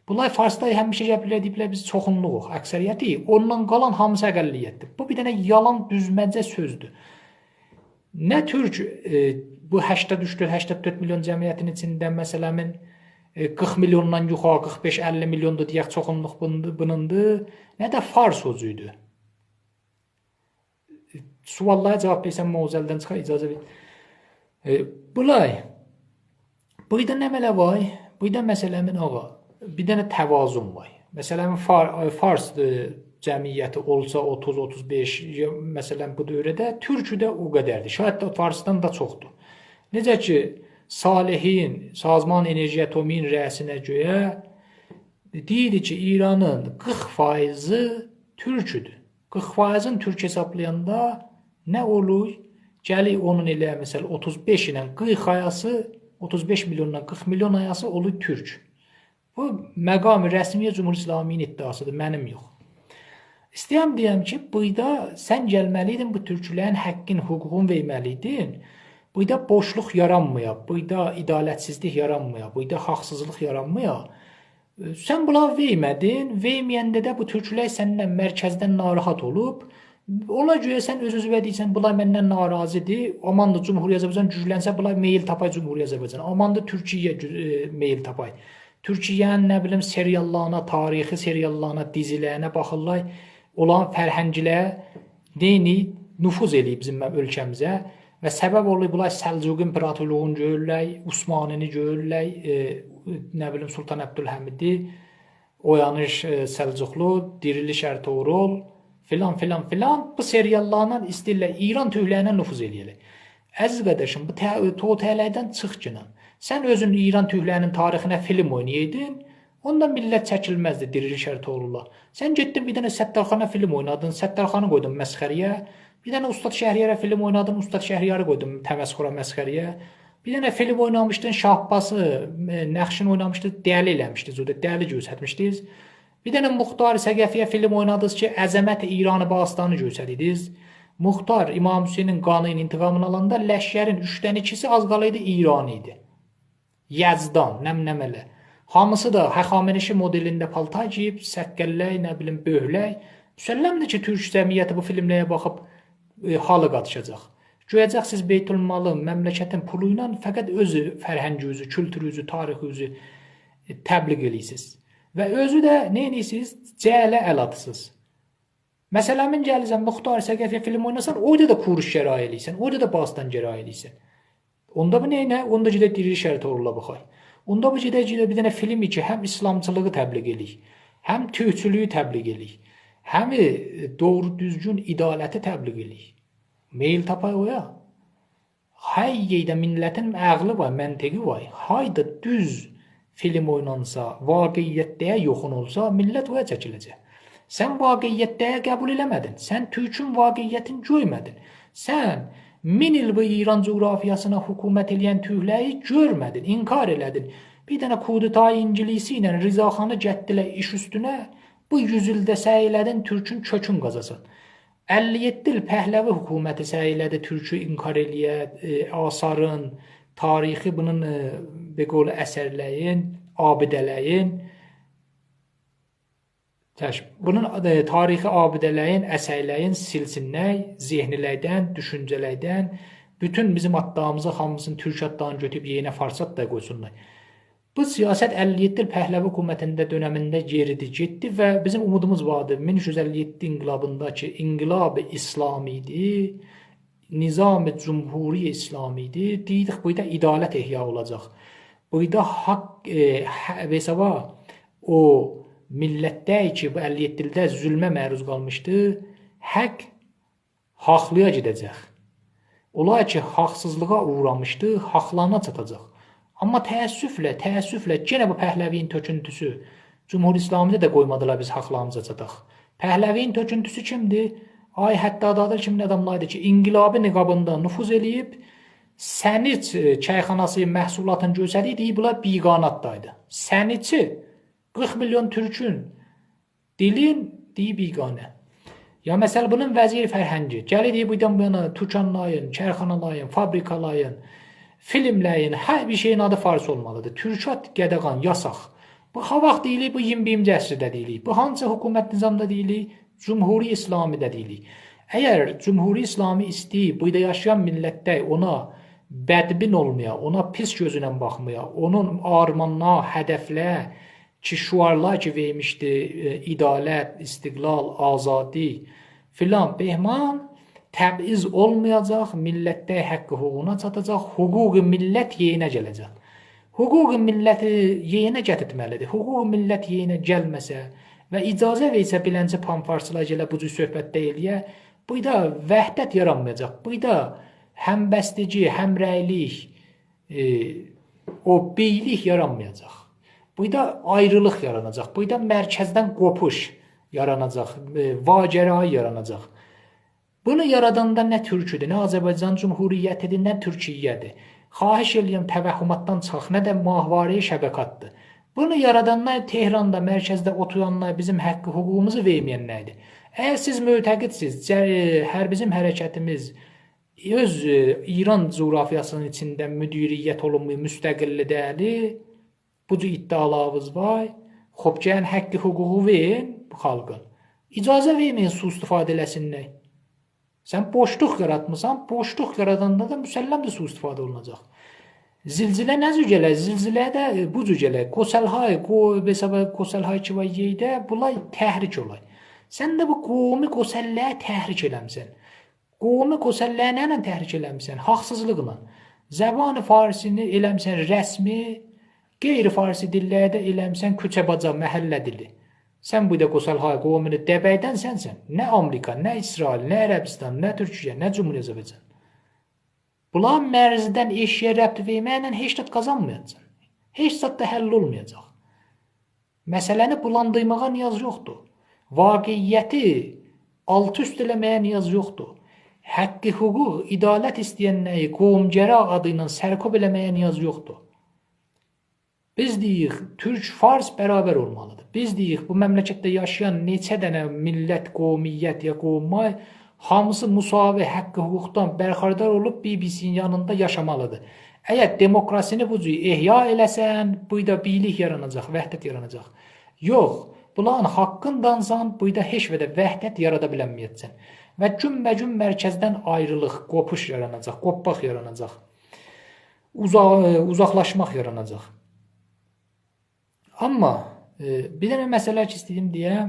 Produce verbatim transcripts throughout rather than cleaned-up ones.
بونلار فارسلار همیشه گلیبلر، دئییبلر، بیز چوخونلوغوق، اکثریتیک. اوندان قالان هامیسی اقلیتدیر. بو بیر دنه یالان، دوزمه‌جه سؤزدور. نه تورک، ائ، بو هشتاد اوچ، هشتاد دؤرد میلیون جمعیتین ایچینده، مثلا، ائ، قیرخ میلیوندان یوخاری، قیرخ بئش، اللی میلیوندور دئیک، چوخونلوق بونوندور، بونوندور، نه ده فارس او جوردور. سؤاللارا جاواب وئرسم، معضلدن چیخار، اجازه وئر. ائ، بولار، بورادا نمنه وار؟ بورادا، مثلا، آقا، بیر دنه توازن وار. مثلا، فار-، فارس، ائ، جمعیتی اولسا اوتوز، اوتوز بئش، یا، مثلا، بو دؤوره‌ده، تورکو ده او قدردیر. شاید ده فارسدان دا چوخدور. نئجه کی، صالحین، سازمان انرژی اتمی‌نین رئیسینه گؤره، دئییردی کی، ایرانین قیرخ فایضی تورکودور. قیرخ فایضین تورک حسابلایاندا نه اولور؟ گلیر اونون ائله، مثلا، اوتوز بئش ایله قیرخ آراسی، اوتوز بئش میلیوندان قیرخ میلیون آراسی اولور تورک. بو مقام رسمی جمهوری اسلامی‌نین ادعاسیدیر، منیم یوخ. ایسته‌ییرم دئیم کی، بورادا سن گلمه‌لی‌ایدین، بو تورکلرین حاققین، حقوقون وئرمه‌لی‌ایدین. بورادا بوشلوق یارانمایا، بورادا عدالتسیزلیک یارانمایا، بورادا حاقسیزلیق یارانمایا. سن بونلاری وئرمه‌دین، وئرمه‌ینده ده بو تورکلر سندن، مرکزدن ناراحت اولوب. اونا گؤره سن اؤز-اؤزووه دئییرسن، بونلار مندن ناراضی‌دیر، آماندیر جمهوری آذربایجان گوجلنسه، بونلار میل تاپار جمهوری آذربایجان، آماندیر تورکیه گو-، ائ، میل تاپار. تورکیه‌نین، نه بیلیم، سریاللارینا، تاریخی سریاللارینا، دیزیلرینه باخیرلار، اولارین فرهنگیله نئینیر، نفوذ ائله‌ییب بیزیم اؤلکه‌میزه و سبب اولوب بونلار سلجوق امپراتورلوغونو گؤرورلر، عثمانی‌نی گؤرورلر، ائ، نه بیلیم، سلطان عبدالحمیدی، اویانیش، ائ، سلجوقلو، دیریلیش ارطغرل، فلان، فلان، فلان. بو سریاللارلا ایسته‌ییرلر ایران تورکلرینه نفوذ ائله‌یه‌لر. عزیز قارداشیم، بو ته-، توطئه‌لردن چیخگینان. سن اؤزون ایران تورکلرینین تاریخینه فیلم اوینایایدین، اوندا میللت چکیلمزدی دیریلیش ارطغرلا. سن گئتدین بیر دنه ستارخانا فیلم اوینادین، ستارخانی قویدون مسخره‌یه. بیر دنه اوستاد شهریارا فیلم اوینادین، اوستاد شهریاری قویدون تمسخرا، مسخره‌یه. بیر دنه فیلم اوینامیشدین، شاه عباسی، ائ، نقشینی اوینامیشدی، دلی ائله‌میشدی، زوده دلی گؤرستمیشدینیز. بیر دنه مختار ثقفی‌یه فیلم اوینادینیز کی، عظمت ایران باستانی گؤرسدیدینیز. مختار امام حسینین قانی‌نین انتقامینی آلاندا لشکرین اوچدن ایکیسی آز قالا ایدی ایرانی ایدی. یزدان، نمنه‌مه‌لر. هامیسی دا هخامنشی مدلینده پالتار گئییب، سققللر، نه بیلیم، بؤرکلر. مسلم‌دیر کی، تورک جمعیتی بو فیلملره باخیب، ائ، حالی قاتیشاجاق. گؤره‌جکسینیز، بیت‌المالین، مملکتین پولو ایله فقط اؤز فرهنگینیزی، کولتورونوزو، تاریخینیزی، ائ، تبلیغ ائله‌ییرسینیز. و اؤزو ده نه ائدیرسینیز؟ جعله ال آتیرسینیز. مثلا، من گلیرسن، مختار ثقفی‌یه فیلم اویناسان، اورادا دا کوروش‌گرایی ائله‌ییرسن، اورادا دا باستان‌گرایی ائله‌ییرسن. اوندا بو نئینه؟ اوندا گئده دیریلیش ارطغرلا باخار. اوندا بو گئده، گئده بیر دنه فیلم کی، هم اسلامچیلیغی تبلیغ ائله‌ییر، هم تورکچولویو تبلیغ ائله‌ییر، هم، ائ، دوغرو دوزگون عدالتی تبلیغ ائله‌ییر. میل تاپار اویا. هر یئرده میللتین عقلی وار، منطقی وار. هاردا دوز فیلم اوینانسا، واقعیتلره یاخین اولسا، میللت اویا چکیله‌جک. سن واقعیتلری قبول ائله‌مه‌دین. سن تورکون واقعیتینی گؤرمه‌دین. سن مین ایل بو ایران جغرافیاسینا حکومت ائله‌ین تورکلری گؤرمه‌دین، انکار ائله‌دین. بیر دنه کودتای انگلیسی ایله رضاخانی گتدیلر ایش اوستونه. بو یوز ایلده سعی ائله‌دین تورکون کؤکون قازاسان. اللی یئددی ایل پهلوی حکومتی سعی ائله‌دی تورکو انکار ائله‌یه، ائ، آثارین، تاریخی بونون، ائ، به قول اثرلرین، آبیده‌لرین، تش-، بونون، ائ، تاریخی آبیده‌لرین، اثرلرین سیلسینلر ذهنلردن، دوشونجه‌لردن، بوتون بیزیم آدلاریمیزی، هامیسینی، تورک آدلارینی گؤتوروب یئرینه فارس آدلاری قویسونلار. بو سیاست اللی یئددی ایل پهلوی حکومتینده، دؤنمینده یئریدی، گئتدی و بیزیم اومودوموز واردی. مین اوچ یوز اللی یئددی انقلابیندا کی، انقلاب اسلامی ایدی، نظام جمهوری اسلامی ایدی. دئییردیک، بورادا عدالت احیا اولاجاق. بورادا حاق، ائ، ح-، به حسابا او میللتلر کی، بو اللی یئددی ایلده ظلمه معروض قالمیشدی، حاق حاقلییا گئده‌جک. اولار کی، حاقسیزلیغا اوغرامیشدی، حاقلارینا چاتاجاق. آمما تأسفله، تأسفله، یئنه بو پهلوی‌نین تؤکونتوسو، جمهوری اسلامی‌ده ده قویمادیلار بیز حاقلاریمیزا چاتاق. پهلوی‌نین تؤکونتوسو کیمدیر؟ آقای حداد عادل کیمین آداملاریدیر کی، انقلابی نقابیندا نفوذ ائله‌ییب، سنیچ، ائ، چایخاناسی محصولاتینی گؤرسدیر، دئییر، بونلار بیگانه آدلاردی. سنیچی، قیرخ میلیون تورکون دیلین دئییر بیگانه. یا مثلا، بونون وزیر فرهنگی گلیر، دئییر، بوردان بو یانا توکانلارین، کارخانالارین، فابریکالارین، فیلملرین، هر بیر شئیین آدی فارس اولمالیدیر. تورک آد، قاداغان، یاساق. بو هاواخت دئییلیر، بو اییرمی بیرینجی عصرده دئییلیر. بو هانسی حکومت نظامدا دئییلیر؟ جمهوری اسلامیده دئییلیر. اگر جمهوری اسلامی ایسته‌ییر، بورادا یاشایان میللتده اونا بدبین اولمایا، اونا پیس گؤزونن باخمایا، اونون آرمانلار، هدفلر کی، شعارلار کی وئرمیشدی، ائ، عدالت، استقلال، آزادی، فلان بهمان، تبعیض اولمایاجاق، میللتده حق حقوقونا چاتاجاق، حقوق ملت یئرینه گله‌جک. حقوق ملتی یئرینه گتیرمه‌لیدیر. حقوق ملت یئرینه گلمه‌سه و اجازه وئرسه بیلنجه پان‌فارسلار گله بو جور صحبتلر ائله‌یه، بورادا وحدت یارانمایاجاق. بورادا همبستگی، همرأیلیک، ائ، او بیرلیک یارانمایاجاق. بورادا آیریلیق یاراناجاق. بورادا مرکزدن قوپوش یاراناجاق، ائ، واگرایی یاراناجاق. بونو یارادان دا نه تورکودور، نه آذربایجان جمهوریتی‌دیر، نه تورکیه‌دیر. خواهش ائله‌ییرم، توهماتدان چیخ، نه ده ماهواره‌ی شبکاتدیر. بونو یارادانلار تهراندا، مرکزده اوتورانلار، بیزیم حق حقوقوموزو وئرمه‌ینلردیر. اگر سیز معتقدسیز، جه-، هر بیزیم حرکتیمیز اؤز، ائ، ایران جغرافیاسی‌نین ایچینده مدیریت اولونمور، مستقل دئییل، بو جور ادعالارینیز وار. خوب، گلین حق حقوقو وئرین بو خالقین. اجازه وئرمه‌یین سوءاستفاده ائله‌سینلر. سن بوشلوق یاراتمیسان، بوشلوق یاراداندا دا مسلم‌دیر سوءاستفاده اولوناجاق. زلزله نه جور گلر؟ زلزله ده، ائ، بو جور گلر. گسل‌های، گو-، مثلاً گسل‌های کی وار یئرده، بونلار تحریک اولار. سن ده بو قومی گسل‌لری تحریک ائله‌میسن. قومی گسل‌لری نه ایله تحریک ائله‌میسن؟ حاقسیزلیقلا. زبان فارسی‌نی ائله‌میسن رسمی، غیر فارسی دیللری ده ائله‌میسن کوچه باجا، محله دیلی. سن بورادا گسل‌های قومونو دبردن سنسن. نه آمریکا، نه اسرائیل، نه عربستان، نه تورکیه، نه جمهوری آذربایجان. بونلار مرزدن ائشیگه ربط وئرمکله هئچ زاد قازانمایاجاقسان. هئچ زاد دا حل اولمایاجاق. مسئله‌نی بولاندیرماغا نیاز یوخدور. واقعیتی آلت-اوست ائله‌مه‌یه نیاز یوخدور. حق حقوق، عدالت ایسته‌ینلری قوم‌گرا آدی ایله سرکوب ائله‌مه‌یه نیاز یوخدور. بیز دئییریک، تورک، فارس برابر اولمالیدیر. بیز دئییریک، بو مملکتده یاشایان نئچه دنه میللت، قومیت یا قوم وار، هامیسی مساوی حق حقوقدان برخوردار اولوب بیر-بیریسی‌نین یانیندا یاشامالیدیر. اگر دموکراسینی بو جور احیا ائله‌سن، بورادا بیرلیک یاراناجاق، وحدت یاراناجاق. یوخ، بونلارین حاققین دانسان، بورادا هئچ وعده وحدت یارادا بیلنمه‌یه‌جکسن. و گون‌به‌گون مرکزدن آیریلیق، قوپوش یاراناجاق، قوپماق یاراناجاق. اوزا-، اوزاقلاشماق یاراناجاق. آمما، ائ، بیر دنه مسئله کی ایسته‌دیم دئیم.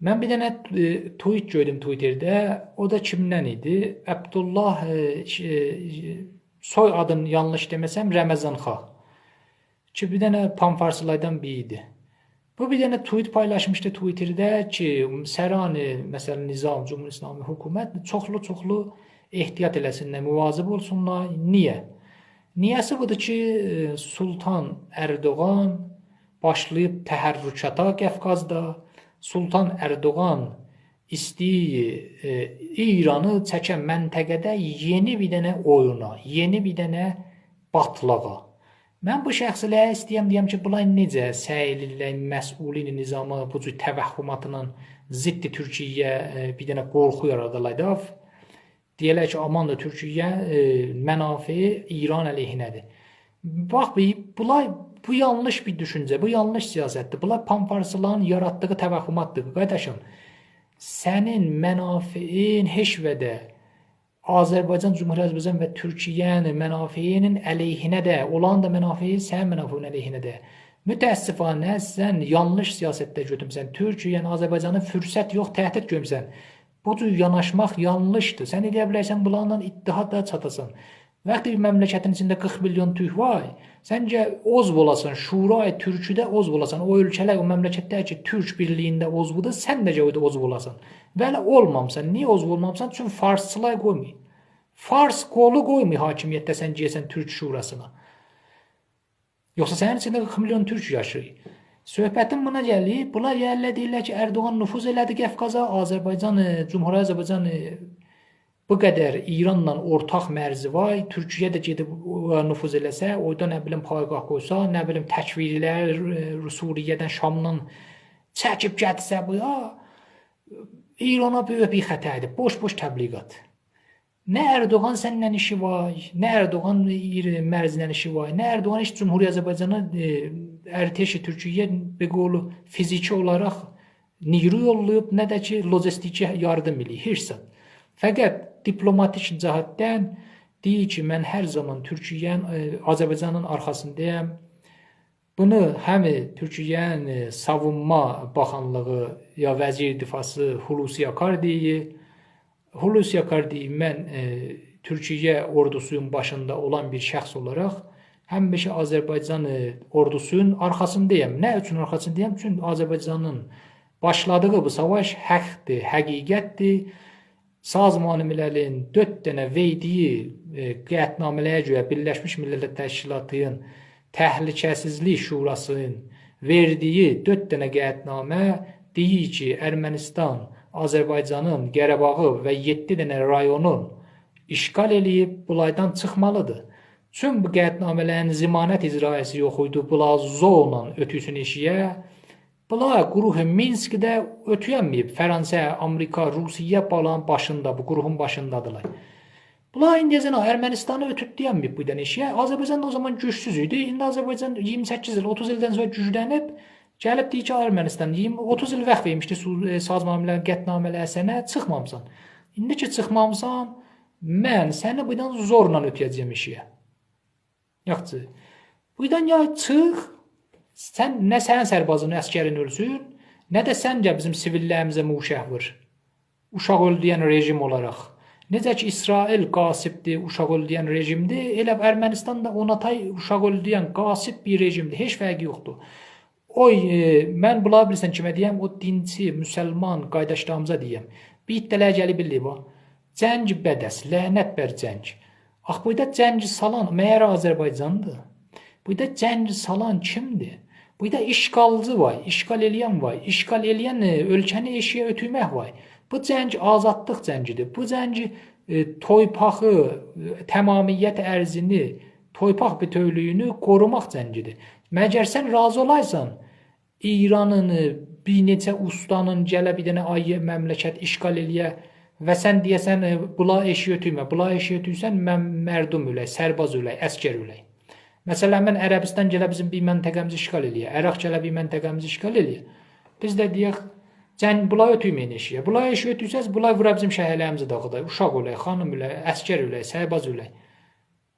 من بیر دنه، ائ، توییت گؤردوم توییترده. او دا کیمدن ایدی؟ عبدالله، ائ، ش-، ائ، سوی آدینی یانلیش دئمه‌سم، رمضانخواه. کی بیر دنه پان‌فارسلاردان بیری ایدی. بو بیر دنه توییت پایلاشمیشدی توییترده کی، سران، مثلاً، نظام، جمهوری اسلامی حکومت چوخلو-چوخلو احتیاط ائله‌سینلر، مواظب اولسونلار. نییه؟ نییه‌سی بودور کی، ائ، سلطان اردوغان باشلاییب تحرکاتا قافقازدا. سلطان اردوغان ایسته‌ییر، ائ، ایرانی چکه منطقه‌ده یئنی بیر دنه اویونا، یئنی بیر دنه باتلاغا. من بو شخصلره ایسته‌ییرم دئیم کی، بونلار نئجه سعی ائدیرلر مسئولین نظامی بو جور توهماتلا ضد تورکیه‌یه، ائ، بیر دنه قورخو یارادالار دا. دئیه‌لر کی، آمان دا تورکیه، ائ، منافعی ایران علیهینه‌دیر. باخ، بی-، بونلار، بو یانلیش بیر دوشونجه، بو یانلیش سیاستدیر. بونلار پان‌فارسلارین یاراتدیغی توهماتدیر. قارداشیم، سنین منافعین هئچ وعده آذربایجان، جمهوری آذربایجان و تورکیه‌نین منافعینین علیهینه ده، اولارین دا منافعی سنین منافعین علیهینه ده. متأسفانه سن یانلیش سیاستلر گؤتورموسن. تورکیه‌نی، آذربایجانی فرصت یوخ، تهدید گؤرموسن. بو جور یاناشماق یانلیشدیر. سن ائلیه بیلرسن بونلارلا اتحادا چاتاسان. وقتی بیر مملکتین ایچینده قیرخ میلیون تورک وار، سن گرک عضو اولاسان، شورای تورکوده عضو اولاسان، او اؤلکه‌لر، او مملکتلر کی، تورک بیرلیگینده عضودور، سن ده گرک اورادا عضو اولاسان. ولی اولمامیسان. نییه عضو اولمامیسان؟ چونکی فارسچیلار قویمور. فارس قولو قویمور حاکمیتده سن گیره‌سن تورک شوراسینا. یوخسا سنین ایچینده قیرخ میلیون تورک یاشاییر. صحبتیم بونا گلیر. بونلار گلیرلر، دئییرلر کی، اردوغان نفوذ ائله‌دی قافقازا، آذربایجان، ائ، جمهوری آذربایجان، ائ، بو قدر ایرانلا اورتاق مرزی وار، تورکیه ده گئدیب اورا نفوذ ائله‌سه، اورادا، نه بیلیم، پایگاه قویسا، نه بیلیم، تکفیری‌لری، ائ، سوریه‌دن، شامدان چکیب گتیرسه بورا، ایرانا بؤیوک بیر خطردیر. بوش-بوش تبلیغات. نه اردوغان سنینن ایشی وار، نه اردوغان ایر-، مرزینن ایشی وار، نه اردوغان هئچ جمهوری آذربایجانا، ائ، ارتش تورکیه به قولی فیزیکی اولاراق نیرو یوللاییب، نه ده کی لوجیستیکی یاردیم ائله‌ییب، هئچ زاد. فقط دیپلوماتیک جهتدن دئییر کی، من هر زامان تورکیه‌نین، ائ، آذربایجانین آرخاسیندایام. بونو هم تورکیه‌نین، ائ، ساوونما باخانلیغی یا وزیر دفاعسی هولوسی آکار دئییر. هولوسی آکار دئییر، من، ائ، تورکیه اوردوسونون باشیندا اولان بیر شخص اولاراق همیشه آذربایجان، ائ، اوردوسونون آرخاسیندایام. نه اوچون آرخاسیندایام؟ چونکی آذربایجانین باشلادیغی بو ساواش حقدیر، حقیقتدیر. سازمان مللین دؤرد دنه وئردیگی، ائ، قطعنامه‌لره گؤره بیرلشمیش میللتلر تشکیلاتی‌نین تهلکه‌سیزلیک شوراسی‌نین وئردیگی دؤرد دنه قطعنامه دئییر کی، ارمنستان آذربایجانین قاراباغی و یئددی دنه رایونون اشغال ائله‌ییب، بونلاردان چیخمالیدیر. چون بو قطعنامه‌لرین ضمانت اجرایه‌سی یوخ ایدی، بونلار زورلا اؤتورسون ائشیگه. بونلار گروه مینسکده اؤتورنمه‌ییب. فرانسه، آمریکا، روسیه بونلارین باشیندا، بو گروهون باشیندادیرلار. بونلار ایندیه‌جن ارمنستانی اؤتورتدیرمه‌ییب بو دنه ائشیگه. آذربایجان دا او زامان گوجسوز ایدی. ایندی آذربایجان اییرمی سککیز ایل، اوتوز ایلدن سونرا گوجلنیب، گلیب دئییر کی، ارمنستان اییرمی، اوتوز ایل وقت وئرمیشدی سو-، ائ، سازمان ملل قطعنامه‌لر سنه، چیخمامیسان. ایندی کی چیخمامیسان، من سنی بورادان زورلا اؤتوره‌جه‌یم ائشیگه. یاخشی. بورادان یا چیخ، سن، نه سنین سربازین، عسکرین اؤلسون، نه ده سن گل بیزیم سیویللریمیزه موشک وور. اوشاق اؤلدورن رژیم اولاراق. نئجه کی اسرائیل غاصبدیر، اوشاق اؤلدورن رژیمدیر، ائله ارمنستان دا اونا تای اوشاق اؤلدورن غاصب بیر رژیمدیر. هئچ فرقی یوخدور. او، ائ، من بونلاری بیلیرسن کیمه دئییرم؟ او دینچی، مسلمان قارداشلاریمیزا دئییرم. بیر عده‌لر گلیب بیلیر، باخ. جنگ بد است، لعنت بر جنگ. آخی بوردا جنگ سالان مگر آذربایجاندیر؟ بوردا جنگ سالان کیمدیر؟ بوردا اشغالچی وار، اشغال ائله‌ین وار، اشغال ائله‌ین، ائ، اؤلکه‌نی ائشیگه اؤتورمک وار. بو جنگ آزادلیق جنگیدیر. بو جنگ، ائ، تورپاغی، ائ، تمامیت ارضینی، تورپاق بوتؤولویونو قوروماق جنگیدیر. مگر سن راضی اولارسان ایرانین، ائ، بیر نئچه اوستانین گله بیر دنه آیری مملکت اشغال ائله‌یه و سن دئیه‌سن، ائ، بونلاری ائشیگه اؤتورمه، بونلاری ائشیگه اؤتورسن، من مردم اؤلر، سرباز اؤلر، عسکر اؤلر. مثلا، من عربستان گله بیزیم بیر منطقه‌میزی اشغال ائله‌یه، عراق گله بیر منطقه‌میزی اشغال ائله‌یه. بیز ده دئیک، جنگ، بونلاری اؤتورمه‌یین ائشیگه. بونلاری ائشیگه اؤتورسز، بونلار وورا بیزیم شهرلریمیزی داغیدار. اوشاق اؤلر، خانیم اؤلر، عسکر اؤلر، سرباز اؤلر.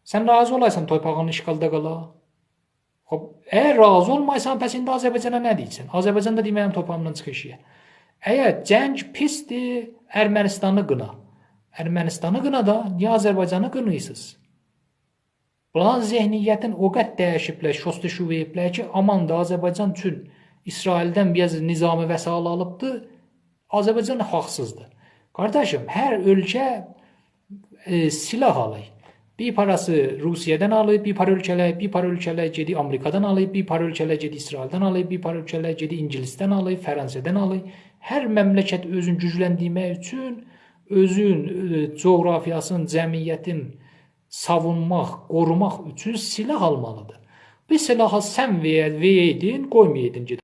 سن راضی اولارسان تورپاغین اشغالدا قالا؟ خوب، اگر راضی اولمایسان، پس ایندی آذربایجانا نه دئییرسن؟ آذربایجان دا دئییر، منیم تورپاغیمدان چیخ ائشیگه. اگر جنگ پیسدیر، ارمنستانی قینا. ارمنستانی قینا دا، نییه آذربایجانی قیناییرسینیز؟ بونلار ذهنیتین او قدر دییشیبلر، شستشو وئریبلر کی، آمان دا آذربایجان چون اسرائیلدن بیر آز نظامی وسایل آلیبدی، آذربایجان حاقسیزدیر. قارداشیم، هر اؤلکه، ائ، سلاح آلیر. بیر پاراسی روسیه‌دن آلیر، بیر پارا اؤلکه‌لر، بیر پارا اؤلکه‌لر گئدیر آمریکادان آلیر، بیر پارا اؤلکه‌لر گئدیر اسرائیلدن آلیر، بیر پارا اؤلکه‌لر گئدیر اینگیلیسدن آلیر، فرانسه‌دن آلیر. هر مملکت اؤزون گوجلندیرمک اوچون اؤزون، ائ، جغرافیاسین، جمعیتین ساوونماق، قوروماق اوچون سلاح آلمالیدیر. بو سلاحی سن وئر-، وئره‌یدین، قویمایایدین گئده.